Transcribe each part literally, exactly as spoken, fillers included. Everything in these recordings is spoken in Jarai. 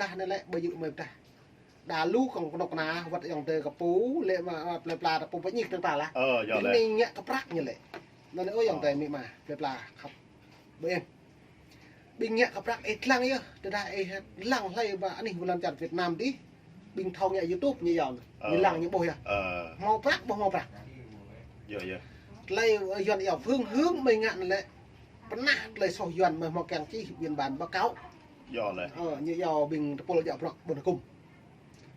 Tah anai lĕ, ƀu djơ̆ mơi tah. Đa lu kông kơnuk kơna, wơ̆t ayŏng adơi kơ pô, lĕ mă, mă plơi pla ta pô pơñih tơ̆ng ta lah. Ơ, yơh lĕ. Ƀing anai ngă kơ prăk ñu lĕ. Anŭn ơi ayŏng adơi mĭ ma, plơi pla khăp. Ƀing, ƀing ngă kơ prăk ih lăng yơh, tơdah ih lăng hlơi ƀă anih bơlan čar Việt Nam dih. Ƀing thâo ngă YouTube ñu yơh. Ơ. Ñu lăng ñu ƀuh yơh. Ơ. Hmâo prăk, ƀu hmâo prăk. Yơh, yơh. Tơlơi, ơ, Yuan yơh phương hướng mơi ngă anŭn lĕ. Pơnah tơlơi soh Yuan mơi hmâo kiăng čih biên bản báo cáo. Yơh lĕ. Ơ, ñu yơh ƀing tơpul djă prăk ƀôn hơkŭm.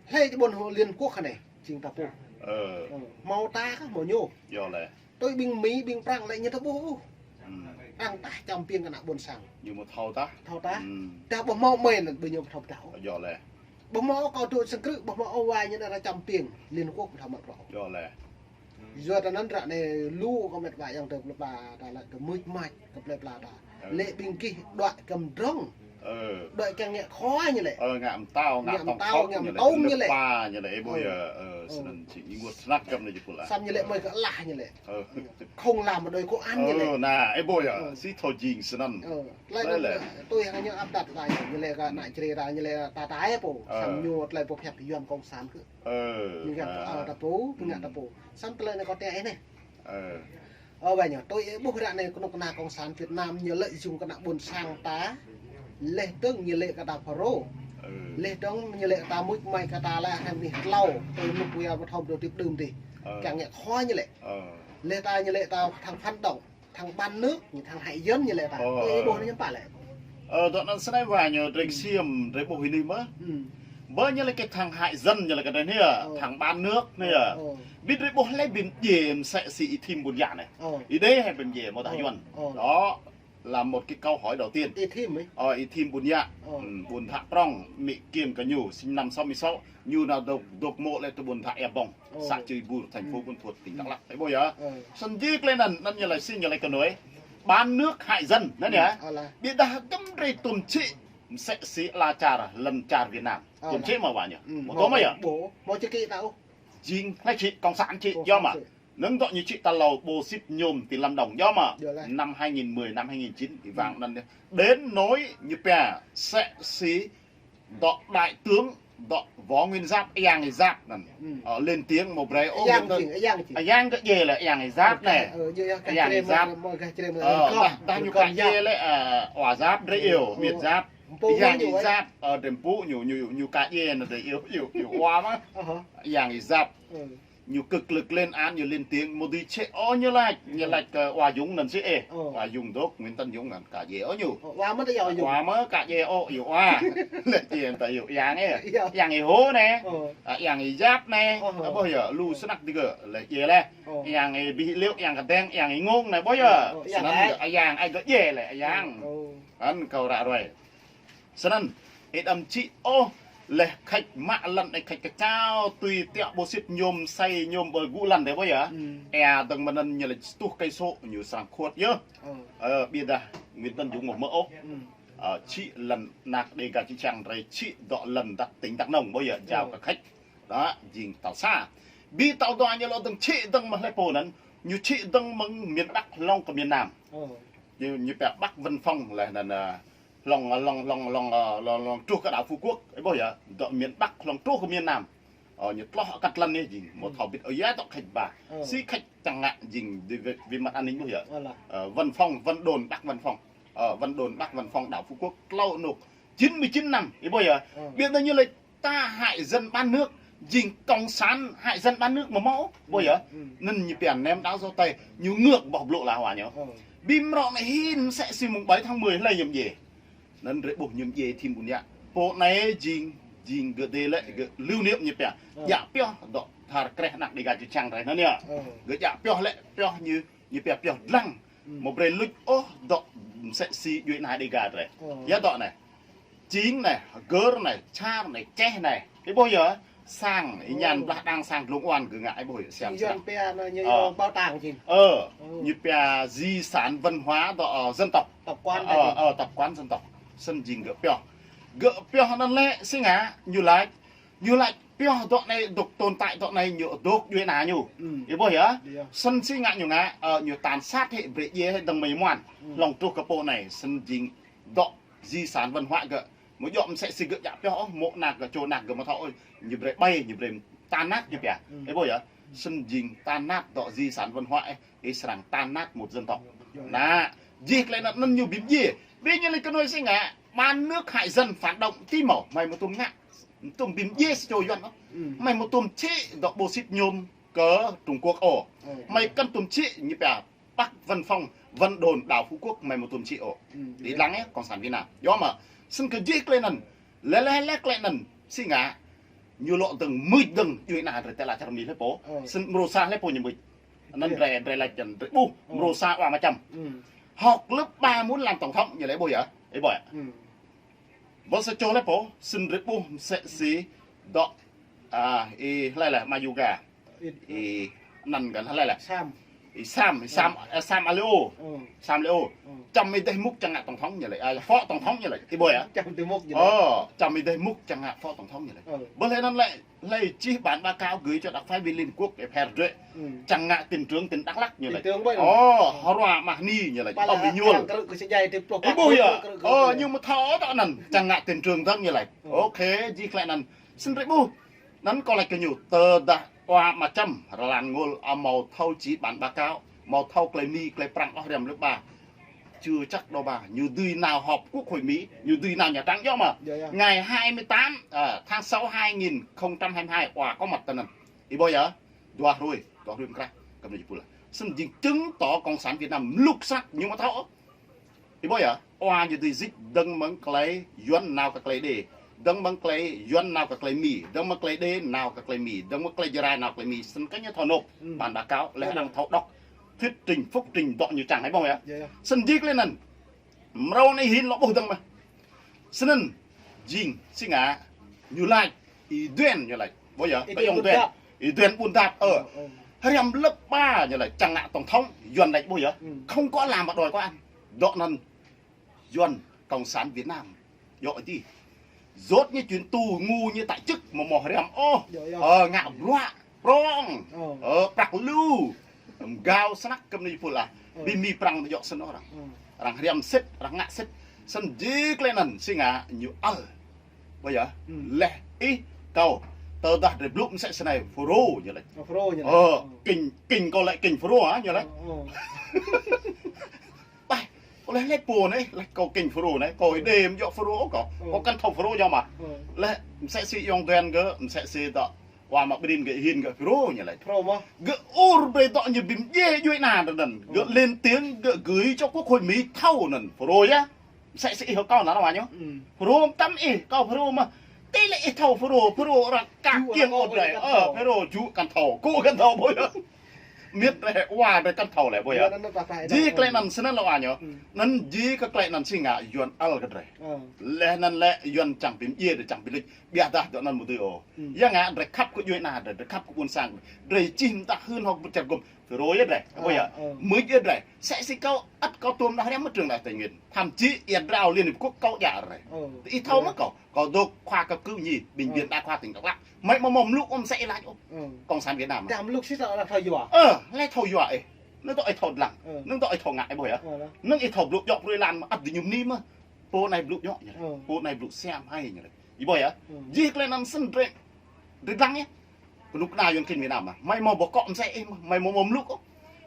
Hlơi či ƀôn Liên Quốc anai, jing ta pô. Ơ. Ơ, hmâo ta kah hmâo ñu. Yơh lĕ. Tui ƀing Mi, ƀing Prăng lĕ ñu ta ƀuh. Hmm. Arăng tah čăm piêng kơ ană ƀôn sang. Ñu mơ̆ thâo tah. Thâo tah. Hmm. Tah ƀu hmâo mơi anŭn ƀu ñu thâo tah. Yơh lĕ. Ƀu hmâo kâo dŏ sơkrư̆, ƀu hmâo ôh wa ñu anŭn arăng čăm piêng. Liên Quốc thâo mă prŏ. Yơh lĕ. Yua ta anŭn ră anai lu kơ met wa ayŏng adơi plơi pla ta lĕ kơ mưč mač kơ plơi pla ta. Ơ. Lĕ ƀing gih đuaĭ kơ mdrŏng. Ơ. Đuaĭ kiăng ngă khua ñu lĕ. Ơ, ngă mtao, ngă tong khŏk ñu lĕ, ngă mtao ñu lĕ. Ơ. Ơ, snăn či ih ngă snăk kơ ñu lĕ pula. Samơ̆ ñu lĕ mơi kơ alah ñu lĕ. Ơ. Không làm một đôi công ăn ñu lĕ. Ơ, anai, ơ, ƀuh yơh, si thâo jing snăn. Ơ. Tơlơi anŭn, tui hăng ñu ăp đặt wa ñu, ñu lĕ kơ ană Jrai ta, ñu lĕ ta ta ơ pô. Ơ. Samơ̆ ñu tơlơi pô pơhiăp Yuan Cộng sản kơ. Ơ, ñu ngă ta pô, ñu ngă ta pô. Samơ̆ tơlơi anai kâo tĕ anai. Ơ. Ơ, ƀai ñu, tui ih ƀuh ră anai kơnuk kơna Cộng sản Việt Nam ñu lợi dụng kơ ană ƀôn sang ta. Leh tơ̆ng ñu lĕ kơ ta pharo. Ơ. Leh tơ̆ng ñu lĕ kơ ta mưč mač kơ ta lĕ hăng nih tlâo. Tui mŭk kua ƀu thâo dŏ tĭp đưm dih. Ơ. Kiăng ngă khua ñu lĕ. Ơ. Leh ta ñu lĕ ta thăng phản động. Thăng bán nước, ñu thăng hại dân ñu lĕ ta. Ơ, ơ. Ơ, ih ƀuh anai ñu pă lĕ. Ơ, dŏ anŭn snei wa ñu drei ksiêm, drei ƀuh hĭ anai mơ̆. Ơ. Bơ ñu lĕ kơ thăng hại dân ñu lĕ kơ drei anai yơh, thăng bán nước anai yơh. Ơ. Ƀiă drei ƀuh lĕ ƀing djai msĕ si Y Thim Bun Yă anai. Ơ. Ih đei hă ƀing djai mơ̆ tah Yuan. Ơ. Đó là một cái câu hỏi đầu tiên. Y Thim ih. Ơ, Y Thim Bun Yă. Ơ. Ơ, Bun Thă Prŏng, mĭ kiêng kơ ñu, sinh năm sáu mươi sáu. Ñu nao dŏ, dŏ mơ̆ lĕ tơ ƀôn Thă Ea Bông, xã Čư̆ Bur, thành phố Buôn Thuột, tỉnh Đắk Lắk. Ơ. Ih ƀuh yơh. Ơ. Snăn jing tơlơi anŭn, anŭn ñu lĕ si ñu lĕ kơ nui. Bán nước hại dân, anŭn yơh. Ơ, lah. Ƀiădah gơ̆m drei tŭm čĭ, msĕ si ala čar, lŏn čar Việt Nam. Ơ, lah. Tŭm čĭ mơ̆ wa ñu. Ơ, mơ̆ tŭm mơ̆ yơh. Ƀu, mơ̆ čĭ kơ ta ôh. Jing hlơi čĭ, Cộng sản čĭ, yơh mơ̆. Nơ̆ng dŏ ñu čĭ ta hlâo ƀu sĭt nhôm ti Lâm Đồng, yơh mơ̆. Yơh lah. Năm hai nghìn mười, năm hai nghìn chín, ih wang anŭn yơh. Đến nỗi ñu pia, msĕ si dŏ đại tướng, dŏ Võ Nguyên Giáp, Ayang Giáp anŭn. Ơ, lên tiếng mơ̆ brei ôh. Ayang kơ djai lĕ Ayang Giáp anai. Ayang Giáp. Ơ, dah ñu kă djai lĕ, ơ, Wa Giáp drei iâu, Miệt Giáp. Ayang Giáp, ơ, drei pŭ ñu, ñu, ñu kă djai anŭn drei iâu, iâu, iâu Wa mơ̆. Ayang Giáp. Ñu cực lực lên án, ñu lên tiếng, mơ̆ dưi čĕ ôh ñu laĭ, ñu laĭ kơ Wa Dũng anŭn si ê. Ơ. Wa Dũng dŏ, Nguyễn Tấn Dũng anŭn kă djai ôh ñu. Ơ, Wa mơ̆ ta iâu Dũng. Wa mơ̆ kă djai ôh, iâu Wa. Lĕ djai ta iâu Ayang ê. Ayang Y Hô anai. Ơ. Ơ, Ayang Y Giáp anai. Ơ. Ơ, ƀuh yơh, lu snăk dih gơ̆, lĕ djai lĕ. Ơ. Ayang Y Bih Liu, Ayang Kơdeng, Ayang Y Ngông anai, ƀuh yơh. Ơ, ơ, Ayang snăn ai. Ayang ai gơ̆ djai lĕ, Ayang. Ơ. Anŭn kâo ră ruai. Snăn, ih đăm čĭ ôh, leh khač mă lăn ih khač kơčao, tui tiŏ ƀu sĭt nhôm, msĕ nhôm ƀơi gŭ lăn dih ƀuh yơh. Ơ. Ê, dơ̆ng mơ̆n anŭn ñu lĕ stuh kay sô, ñu srăng khuôt yơh. Ơ. Ơ, ƀiădah Nguyễn Tấn Dũng mơ̆ mơ̆ ôh. Ơ, čĭ lăn anak Đêga čư̆ čhiăng drei čĭ dŏ lăn Đắk tỉnh Đắk Nông ƀuh yơh, jao kơ khač. Đó, jing tal sa. Ƀiă tal dua ñu lŏ dơ̆ng čĭ dơ̆ng mơ̆ng hlơi pô anŭn, ñu čĭ dơ̆ng mơ̆ng miền Bắc hlŏng kơ miền Nam. Ơ. Ñu, ñu pia Bắc Vân Phong lĕ anŭn, ơ, hlŏng, hlŏng, hlŏng, hlŏng, ơ, hlŏng, hlŏng truh kơ đảo Phú Quốc, ih ƀuh yơh, dŏ miền Bắc hlŏng truh kơ miền Nam. Ơ, ñu tloh kăt lăn anai jing, mơ̆ thâo ƀĭt ơ ya dŏ khač ba. Ơ. Si khač čang ngă jing dih wĕ, wĕ măt an ninh ƀuh yơh. Ơ, Vân Phong, Vân Đồn, Bắc Vân Phong. Ơ, Vân Đồn, Bắc Vân Phong, đảo Phú Quốc, tlâo anôk. Chín mươi chín năm, ih ƀuh yơh. Ơ. Ƀiădah ñu lĕ ta hại dân bán nước, jing Cộng sản hại dân bán nước mơ̆ mơ̆ ôh, ƀuh yơh. Ơ. Anŭn ñu pia ném đá giấu tay, ñu ngược boh blŭ lah wa ñu. Ơ. Ƀiă mrâo anai hĭn msĕ si mông bảy tháng mười hlơi ñu djai. Anŭn drei ƀuh ñu djai Y Thim Bun Yă. Pô anai jing, jing gơ̆ dêh lĕ, gơ̆ lưu niệm ñu pia. Ơ. Djă pioh dŏ thar kreh anak Đêga čư̆ čhiăng drei anŭn yơh. Ơ. Gơ̆ djă pioh lĕ, pioh ñu, ñu pia pioh dlăng. Ơ. Mơ̆ brei luč ôh dŏ msĕ si djuai ană Đêga drei. Ơ. Ya dŏ anai. Čing anai, Gơr anai, Čar anai, Čeh anai. Ih ƀuh yơh, sang, ih ñan blah đang sang dlông oan gơ̆ ngă, ih ƀuh yơh, siam snăk. Ơ. Ơ. Ñu pia di sản văn hóa dŏ, ơ, dân tộc. Tập quán. Ơ, ơ, tập quán dân tộc. Snăn jing gơ̆ pioh. Gơ̆ pioh anŭn lĕ, si ngă, ñu laĭ, ñu laĭ pioh dŏ anai, dŏ tồn tại dŏ anai, ñu dŏ djuai ană ñu. Ơ. Ih ƀuh yơh. Ơ. Snăn si ngă ñu ngă, ơ, ñu tàn sát hĕ, brei djai hĕ dơ̆ng mơi muan. Ơ. Hlŏng truh kơ pô anai, snăn jing dŏ di sản văn hóa gơ̆. Mơ̆ djŏ mơsĕ si gơ̆ djă pioh ôh, mơ̆ ană gơ̆ čô ană gơ̆ mơ̆ thâo ôh, ñu brơi ƀai, ñu brơi tan nát ñu pia. Ơ ƀuh yơh. Snăn jing tan nát dŏ di sản văn hóa ih, ih srăng tan nát một dân tộc. Anăn, jih klei anăn anăn ñu bi mdjiê. Bi ñu lĕ kơ nuai si ngă, bán nước hại dân phản động ti mâo, hmei mơ̆ tuôm ngă. Tuôm bi mdjiê si čô Yuăn ôh. Hmei mơ̆ tuôm čhĭ dŏ bô sĭt nhôm kơ Trung Quốc ôh. Hmei kăn tuôm čhĭ ñu pia Bắc Văn Phòng, Vân Đồn, đảo Phú Quốc, hmei mơ̆ tuôm čhĭ ôh. Ih lăng yơh, Cộng sản Việt Nam. Yơh mơ̆, snăn kơ jih klei anăn, lĕ lĕ lĕ klei anăn, si ngă, ñu lŏ dơ̆ng, mưč dơ̆ng, djuai ană drei tơlơi čar Mi lĕ pô. Snăn mrô sa lĕ pô ñu mưč. Anăn drei, drei lač jăn, drei ƀuh, mrô sa wa Ama Čăm. Hŏk lơ̆p ba mŭn làm tổng thống ñu lĕ ƀuh yơh, ih ƀuh yơh. Ƀuh sa čô lĕ pô, snăn drei ƀuh mơsĕ si dŏ, a, ih hlei lĕ, Mayuga. Ih, anăn kơ hlei lĕ. Sam. Ih Sam, ih Sam, ơ, Sam Aleo. Sam Aleo. Čăm ih dêh mŭk čang ngă tổng thống ñu lĕ, a, phó tổng thống ñu lĕ. Ih ƀuh yơh. Čăm ih dêh mŭk ñu lĕ. Ơ, čăm ih dêh mŭk čang ngă phó tổng thống ñu lĕ. Ƀuh hlei anăn lĕ, hlei čih bản báo cáo gửi cho đặc phái viên Liên Quốc ơ pher drei. Čang ngă tỉnh trưởng tỉnh Đắk Lắk ñu lĕ. Tỉnh trưởng ƀơi anăn. Ơ, hơrua mah ni ñu lĕ. Pala ƀăm ih ñuôl. Arăng krư̆ kơ sơjai ti pluh pă. Ih ƀuh yơh. Ơ, ñu mơ̆ thâo tơ anăn, čang ngă tỉnh trưởng dơ̆ng ñu lĕ. Ok, jih klei anăn. Snăn drei ƀuh. Anăn kâo lač kơ ñu, tơdah wa Ama Čăm, Rơlan Ngôl, amâo thâo čih bản báo cáo, amâo thâo klei Mi, klei Prăng ôh hriăm lơ̆p ba. Chưa chắc đâu ba, ñu dưi nao họp Quốc hội Mỹ, ñu dưi nao Nhà Trắng yơh mơ̆. Ngày hai mươi tám, à, tháng sáu hai nghìn không trăm hai mươi hai, wa có mặt tơ anăn. Ih ƀuh yơh, dua hruê, dua hruê mơkrah, kơ anăn jih pul. Snăn jing chứng tỏ Cộng sản Việt Nam mluk snăk ñu mơ̆ thâo. Ih ƀuh yơh, wa ñu dưi dịch dơ̆ng mơ̆ng klei Yuăn nao kơ klei Đê, dơ̆ng mơ̆ng klei Yuăn nao kơ klei Mi, dơ̆ng mơ̆ng klei Đê nao kơ klei Mi, dơ̆ng mơ̆ng klei Jarai nao klei Mi, snăn kơ ñu thâo nộp bản báo cáo, leh anăn thâo đọc thuyết trình, phúc trình dŏ ñu čang ih ƀuh yơh. Snăn jih klei anăn, mrâo anei hin lŏ ƀuh dơ̆ng mơ̆. Snăn, jing, si ngă, ñu lač, Y Duên ñu lač, ƀuh yơh, Y Duên Ƀuôn Dap. Y Duên Ƀuôn Dap, ơ. Hriăm lơ̆p ba ñu lač, čang ngă tổng thống, Yuăn lač ƀuh yơh. Không có làm mà đòi có ăn. Dŏ anăn, Yuăn, Cộng sản Việt Nam. Dŏ ti. Dốt ñu chuyến tu ngu ñu tại chức mơ̆ mơ̆ hriăm ôh. Ơ, ngă bruă, prŏng. Ơ, prăk lu. Mgao snăk kơ anăn jih pul ah. Bi Mi Prăng dŏ snăn ôh arăng. Arăng hriăm sĭt, arăng ngă sĭt. Snăn jih klei anăn si ngă ñu ăl. Ƀuh yơh. Leh ih kâo. Tơdah drei blŭ mơsĕ snei FULRO ñu lač. Ơ, kinh, kinh kâo lĕ kinh FULRO hă ñu lač. Ƀai, kâo leh leh pô anei, leh kâo kinh FULRO anei, kâo Y Đê mơ̆ djŏ FULRO kâo. Kâo kăn thâo FULRO ñu mơ̆. Leh mơsĕ si Y Duên gơ̆, mơsĕ si dŏ wa Ama Brin gơ̆ hin gơ̆ FULRO ñu lač. FULRO mơ̆. Gơ̆ ur brei dŏ ñu bi mdjiê djuai ană drei anăn. Gơ̆ lên tiếng, gơ̆ gửi cho Quốc hội Mỹ thâo anăn FULRO yơh. Mơsĕ si ih hŏ kâo anăn wa ñu. FULRO mơtam ih, kâo FULRO mơ̆. Ti lĕ ih thâo FULRO, FULRO arăng kă kiăng ôh drei. Ơ, FULRO jŭ kăn thâo, kơ kăn thâo ƀuh yơh. Miêt drei, wa drei kăn thâo lĕ ƀuh yơh. Jih klei anăn snăn lŏ wa ñu. Anăn jih kơ klei anăn si ngă Yuăn ăl kơ drei. Leh anăn lĕ Yuăn čang bi mdjiê drei čang bi luč. Ƀiădah dŏ anăn mơ̆ dưi ôh. Ya ngă drei khăp kơ djuai ană drei, drei khăp kơ ƀuôn sang drei. Drei čih mơ̆ng tah hưn hŏk ƀut čar gum. FULRO yơh drei. Ƀuh yơh. Mưč yơh drei. Mơsĕ si kâo ăt kâo tuôm nao hriăm mơ̆ng trường đại học Tây Nguyên. Thậm chí iĕt drao Liên Hiệp Quốc kâo djă drei. Ih thâo mơ̆ kâo. Kâo dôk khoa cấp cứu nhi, bệnh viện đa khoa tỉnh Đắk Lắk. Hmei mơ̆ mâo mluk ôh mơsĕ ih lač ôh. Cộng sản Việt Nam. Dah mluk si tơ arăng thâo yua. Ơ, leh thâo yua ih. Anăn dŏ ih thâo ngă ih ƀuh yơh. Anăn ih thâo blŭ djŏ brơi lan mơ̆ ăt di ñu mni mơ̆. Pô anei blŭ djŏ ñu lač. Pô anei blŭ siam hai ñu lač. Ih ƀuh yơh. Jih klei anăn snăn drei. Drei dlăng yơh. Kơnuk kơna Yuăn klin Việt Nam mơ̆. Hmei mâo bơkŏ mơsĕ ih mơ̆. Hmei mâo mâo mluk ôh.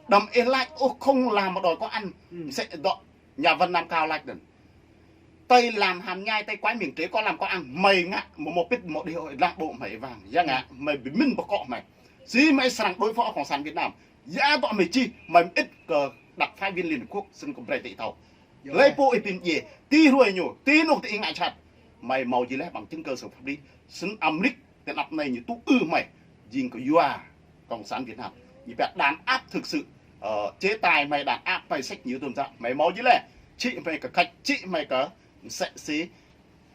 Đăm ih lač ôh không làm mà đòi có ăn. Mơsĕ dŏ nhà văn Nam Cao lač anăn. Tây làm hàn nhai, Tây quái miệng trế, có làm có ăn. Hmei ngă, mâo mâo pĭt, mâo đih ôh, lăng ƀô̆ hmei wang. Ya ngă, hmei bi mĭn bơkŏ hmei. Si hmei srăng đối phó Cộng sản Việt Nam. Ya dŏ hmei čih, hmei mơĭt kơ đặc phái viên Liên Hiệp Quốc, snăn kơ brei ti thâo. Hlei pô ih bi mdjiê, ti hruê ñu, ti anôk ti ih ngă jhat. Hmei mâo jih leh bằng chứng cơ sở pháp lý. Snăn Amrik, ti anăp anei ñu tŭ ư hmei. Jing kơ yua Cộng sản Việt Nam. Ñu pia đàn áp thực sự, ơ, chế tài hmei đàn áp hmei sĕč ñu tŭm tơ̆. Hmei mâo jih leh. Čhĭ hmei kơ Khač, čhĭ hmei kơ mơsĕ si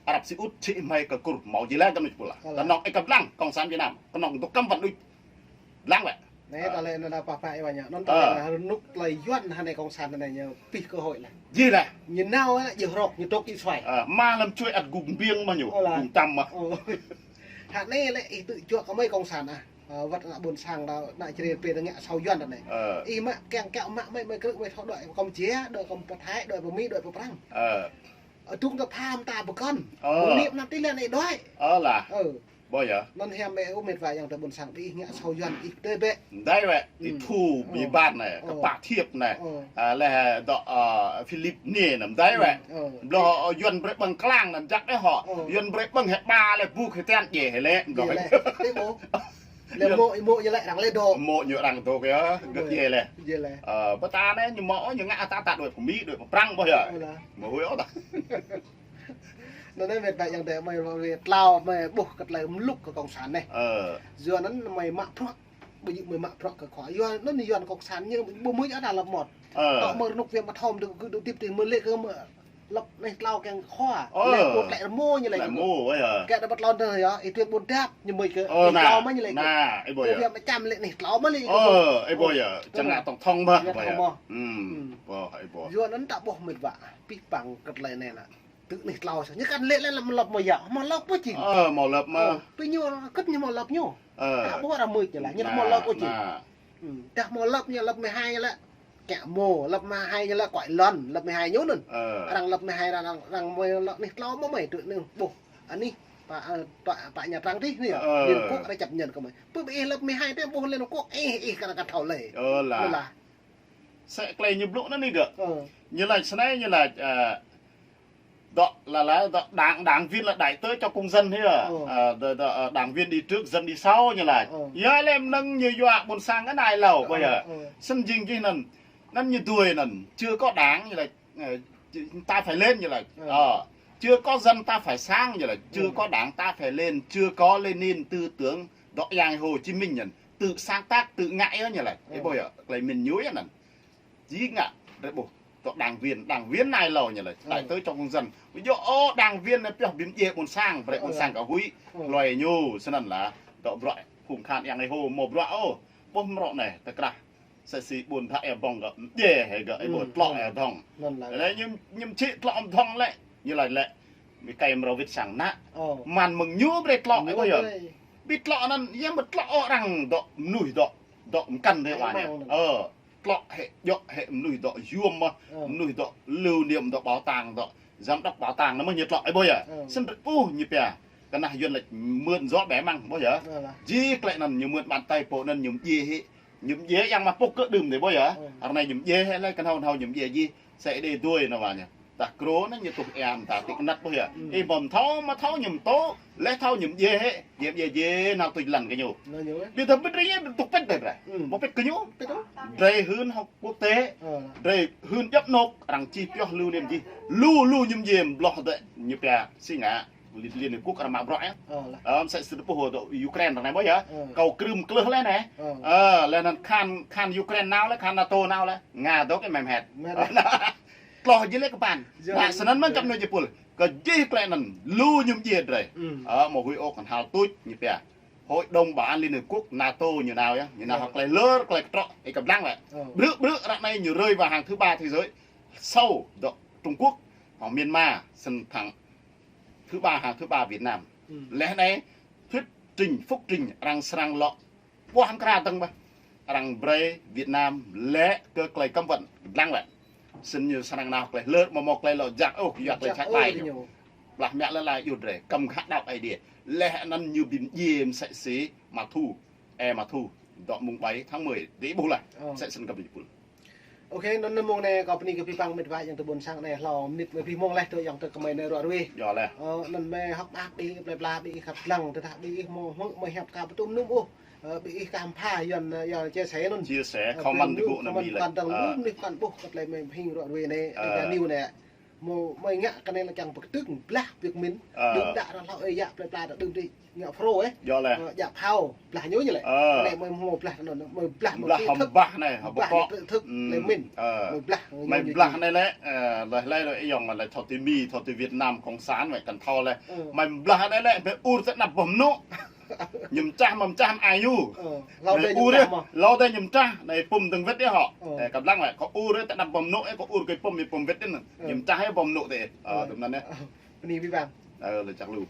Arab Saudi, čhĭ hmei kơ Kur, mâo jih leh kơ anăn pul ah. Kơnơ̆ng ih kăp lăng, Cộng sản Việt Nam, kơnơ̆ng dôk kăm wăn đuč. Lăng wĕ. Anei tơlơi anăn pă pă ih wa ñu. Anăn tơlơi anăn rơnŭk tơlơi Yuăn hơnai Cộng sản anei ñu pih cơ hội leh. Jih leh. Ñu nao leh, jih rŏk, ñu dôk ih suai. Ơ, mă lăm čuê ăt gŭng biêng mơ̆ ñu, gŭng čăm mơ̆. Hơnai lĕ ih tŭ juă kơ hmei Cộng sản ah. Ơ, wăt ană ƀuôn sang đa, ană Jrai pê đa ngă sâo Yuăn anei. Ih mă kiăng kiăng mă hmei, hmei krư̆ hmei thâo đuaĭ pơ Campuchia, đuaĭ pơ Thái, đuaĭ pơ Mi, đuaĭ pơ Prăng. Ơ, dŭng ta pham ta pơkŏn. Ơ. Bơni pơnăp tih lĕ anai đuaĭ. Ơ lah. Ơ. Ƀơi yơh. Anŭn hiam ƀĕ ơ mĕt wa ayŏng adơi ƀôn sang ƀing ih ngă asâo Yuan ih tơi ƀĕ. Mơdai wĕ, ih thu ƀing ƀăn anai, kơ pă thiêp anai. Ơ. Ơ, lĕ dŏ, ơ, Philip anai anŭn mơdai wĕ. Ơ. Blŏh, ơ, Yuan brơi ƀơ̆ng klang anŭn jak đeh hŏ. Ơ. Yuan brơi ƀơ̆ng hĕ ƀă lĕ ƀu khĭ tian djai hĕ lĕ. Djai lĕ. Tih ƀôh. Lĕ mŏ, mŏ ñu lĕ arăng lĕ dŏ. Mŏ ñu arăng dŏ kơ, gơ̆t djai lĕ. Djai lĕ. Ơ, ƀơi ta anai ñu mŏ ñu ngă ta ta đuaĭ pơmĭn, đuaĭ pơprăng ƀơi yơh. Ơ lah. Mơ̆ huĭ ôh ta. Anŭn anai mĕt wa ayŏng adơi mơi, mơi tlao mơi ƀuh kơ tơlơi mlŭk kơ cộng sản anai. Ơ. Yua anŭn mơi mă bruă. Ƀu djơ̆ mơi mă bruă kơ khua. Yua anŭn Yuan cộng sản ñu ƀu mơi ôh ta lăp mơ̆t. Ơ. Tŏ mơi rơnŭk viêm mơthom dơ̆ng kơ dŏ tip tih mơi lĕ kơ mơi lăp anai tlao kiăng khua. Ơ. Lĕ kơ tlĕ rơmô ñu lĕ. Tlĕ rơmô, ơ. Kơ đa ƀăt lŏn tơ yơh, ih tuyên bôn đap ñu mơi kơ. Ơ, anai tlao mơi ñu lĕ kơ. Anai, ih ƀuh yơh. Viêm mơčăm lĕ anai tlao mơi lĕ kơ. Ơ, ih ƀuh yơh. Čang ngă tŏng thŏng ƀă, ih ƀuh yơh. Ơ. Ih ƀuh, ih ƀuh. Yua anŭn ta ƀuh mĕt wa. Pih păng kơ tơlơi anai anŭn. Tơ anai tlao sa. Ñu kăn lĕ lĕ lăp mơ̆ lăp mơ̆ yơh. Mơ̆ lăp ƀu jing. Ơ, mơ̆ lăp mơ̆. Ơ, ƀing ñu kơt ñu mơ̆ lăp ñu. Ơ. Ta ƀuh arăng mơi ñu lĕ, ñu mơ̆ lăp ƀu jing. Anai. Dah mơ̆ lăp ñu lăp mơi hai ñu lĕ. Kĕ mơ̆ lăp mơi hai ñu lĕ kuai lŏn, lăp mơi hai ñu anŭn. Ơ. Arăng lăp mơi hai arăng, arăng mơi lăp anai tlao mơ̆ mơi tơ anai ƀuh. Anai, pă, ơ, pă, pă Nha Trang tih anai yơh. Ơ. Liên Quốc arăng chấp nhận kơ mơi. Ƀu ƀu ih lăp mơi hai tơ ƀuh Liên Quốc, ih, ih kăn kăn thâo lĕ. Ơ lah. Ơ lah. Sĕ tơlơi ñu blŭ anŭn anai gơ̆. Ơ. Ñu laĭ snei ñu laĭ, ơ, dŏ, lĕ, lĕ, dŏ đảng, đảng viên là đại tớ cho công dân hă. Ơ. Ơ, dŏ, dŏ, ơ, đảng viên đi trước, dân đi sau ñu laĭ. Ơ. Yơh lĕ mơnơ̆ng ñu yua ƀôn sang kơ anai hlâo, ƀơi yơh. Ơ. Snăn jing jih anŭn, anŭn ñu đuaĭ anŭn, chưa có đảng ñu laĭ, ơ, ta phải lên ñu laĭ. Ơ. Ơ, chưa có dân ta phải sáng ñu laĭ, chưa có đảng ta phải lên, chưa có Lenin tư tưởng, dŏ Yang Hồ Chí Minh anŭn, tự sáng tác, tự ngại ñu laĭ. Ơ. Ih ƀuh yơh, tơlơi mĭn ñu yơh anŭn. Jing ngă, drei ƀuh, dŏ đảng viên, đảng viên anai hlâo ñu laĭ, đại tớ cho công dân. Ƀu djơ̆ ôh đảng viên anai pioh ƀing djai ƀôn sang, brơi ƀôn sang kơ huĭ, hluai ñu, snăn lah, dŏ bruă, phung khan Yang Êhô, mâo bruă ôh, ƀuh mrŏ anai, tơkrah, sĕ si ƀuôn Dhă Êa Bông gơ̆, djai hĕ gơ̆, ih ƀuh tlŏ êa dhŏng. Lĕ ñu, ñu čih tlŏ êa dhŏng lĕ, ñu laĭ lĕ, ƀing kơi mrâo wĭt sang ană. Man mơ̆ng ñu brơi tlŏ, ih ƀuh yơh. Bi tlŏ anŭn, yơh mơ̆ tlŏ ôh arăng dŏ mnuih dŏ, dŏ mkăn dêh wa ñu. Ơ. Tlŏ hĕ, djŏ hĕ mnuih dŏ yuôm mơ̆, mnuih dŏ lưu niệm dŏ bảo tàng dŏ, giám đốc bảo tàng anŭn mơ̆ ñu tlŏ, ih ƀuh yơh. Snăn drei ƀuh ñu pia. Kơnah Yuan laĭ mượn gió bẻ măng, ƀuh yơh. Jih tơlơi anŭn ñu mượn bàn tay pô anŭn ñu mdjiê hĕ. Ñu mdjiê yang mă pŏk kơ đưm dêh, ƀuh yơh. Ară anai ñu mdjiê hĕ lĕ kơnhâo kơnhâo ñu mdjiê jih. Sĕ đe đuaĭ anŭn wa ñu. Tah krô anŭn ñu tuh ea mơta ti kơnăt ƀuh yơh. Ih ƀu thâo mă thâo ñu mtô, lĕ thâo ñu mdjiê hĕ. Djai mdjiê djai nao tuč lăn kơ ñu. Ƀiădah ƀing drei yơh tuh pĭt dêh drei. Ƀu pĭt kơ ñu. Drei hưn hŏk quốc tế. Drei hưn djŏp anôk arăng čih pioh lu niêm jih. Lu lu ñu mdjiê blŏh dêh ñu pia si ngă. Liên, Liên Hiệp Quốc arăng mă bruă yơh. Ơ, msĕ si tơpŭh dŏ Ukraine ară anai ƀuh yơh. Kâo krưm klơh lĕ anai. Ơ, lĕ anŭn khan, khan Ukraine nao lĕ, khan NATO nao lĕ. Nga dŏ kơ mĕm hĕt. Tlŏh jih lĕ kơ păn. Mă snăn mơ̆n čăp ñu jih pul. Kơ jih tơlơi anŭn lu ñu mdjiê drei. Ơ, mâo huĭ ôh kăn hal tuč ñu pia. Hội đồng Bảo an Liên Hiệp Quốc, NATO ñu nao yơh. Ñu nao hŏk tơlơi lơr, tơlơi kơtrŏ, ih kăp lăng lĕ. Ƀrư̆ ƀrư̆ ară anai ñu rơi vào hàng thứ ba thế giới. Sau dŏ Trung Quốc, hŏng Myanmar, snăn thang thứ ba, hàng thứ ba Việt Nam. Lĕ anai, Thuyết Trình, Phúc Trình, arăng srăng lŏ. Ƀuh hăng kra dơ̆ng ƀă. Arăng brơi Việt Nam lĕ kơ tơlơi cấm vận, lăng lĕ. Snăn ñu srăng nao tơlơi lơr mơ̆ mâo tơlơi lŏ jak ôh, yua tơlơi čăk ƀai ñu. Blah mă lĕ lăi yua drei, kăm khă đăo Aê Diê. Lĕ anŭn ñu bi mdjiê msĕ si Mă Thu, ê Mă Thu, dŏ mông bảy tháng mười, dêh ih ƀuh lah. Msĕ snăn kơ ƀing pul. Ôkê, anŭn mông anai kâo bơni kơ pih păng mĕt wa ayŏng adơi ƀôn sang anai hlâo mơnit mơi pih mông leh tơ ayŏng adơi kơmơi anai ruă ruê. Yơh leh. Ơ, anŭn mơi hŏk mơak ƀing ih plơi pla ƀing ih khăp lăng, tơdah ƀing ih mâo hmư̆ mơi hiăp kơ pơtŭm nŭm ôh. Ơ, ƀing ih kah mphă Yuan, ơ, Yuan chia sẻ anŭn. Chia sẻ, ơ, comment ƀing ñu kơ anŭn mơi ƀing leh. Kăn dăng lu mơi kăn ƀuh kơ tơlơi mơi hing ruă ruê anai, ơ, Dega News anai. Mơi, mơi ngă kơ anai lĕ kiăng pơkơdơ̆ng blah Việt Minh. Ơ. Đưm đă arăng hlâo ơi yă plơi pla ta đưm đă ngă pro, ơ. Yơh leh. Ơ, djă phao, blah ñu ñu lĕ. Ơ. Anai mơi hmâo blah anŭn, mơi blah mơi blah tri thức. Hŏm blah anai, hŏm blah bơkŏ. Tri thức, ơ. Lĕ min. Ơ. Mơi blah ñu. Mơi blah anai lĕ, ơ, leh leh lĕ ayŏng lĕ thâo tui Mi, thâo tui Việt Nam cộng sản mơi kăn thâo leh. Ơ. Mơi blah anai lĕ, mơi ur tơ anăp boh mơnŭ. Ñu mčah mơ̆ mčah mơai ñu. Ơ, hlâo dêh ñu mčah mơ̆. Hlâo dêh ñu mčah, anai pum dơ̆ng wĭt yơh hŏ. Ơ. Ê, kăp lăng lĕ, kâo ur tơ anăp boh mơnŭ, ê, kâo ur kơ pum, ê, pum wĭt anŭn. Ơ. Ñu mčah ê boh mơnŭ tơ. Ơ, ơ, tơm anŭn yơh. Ơ, bơni pih păng. Ơ, lĕ čăk lu. Ơ.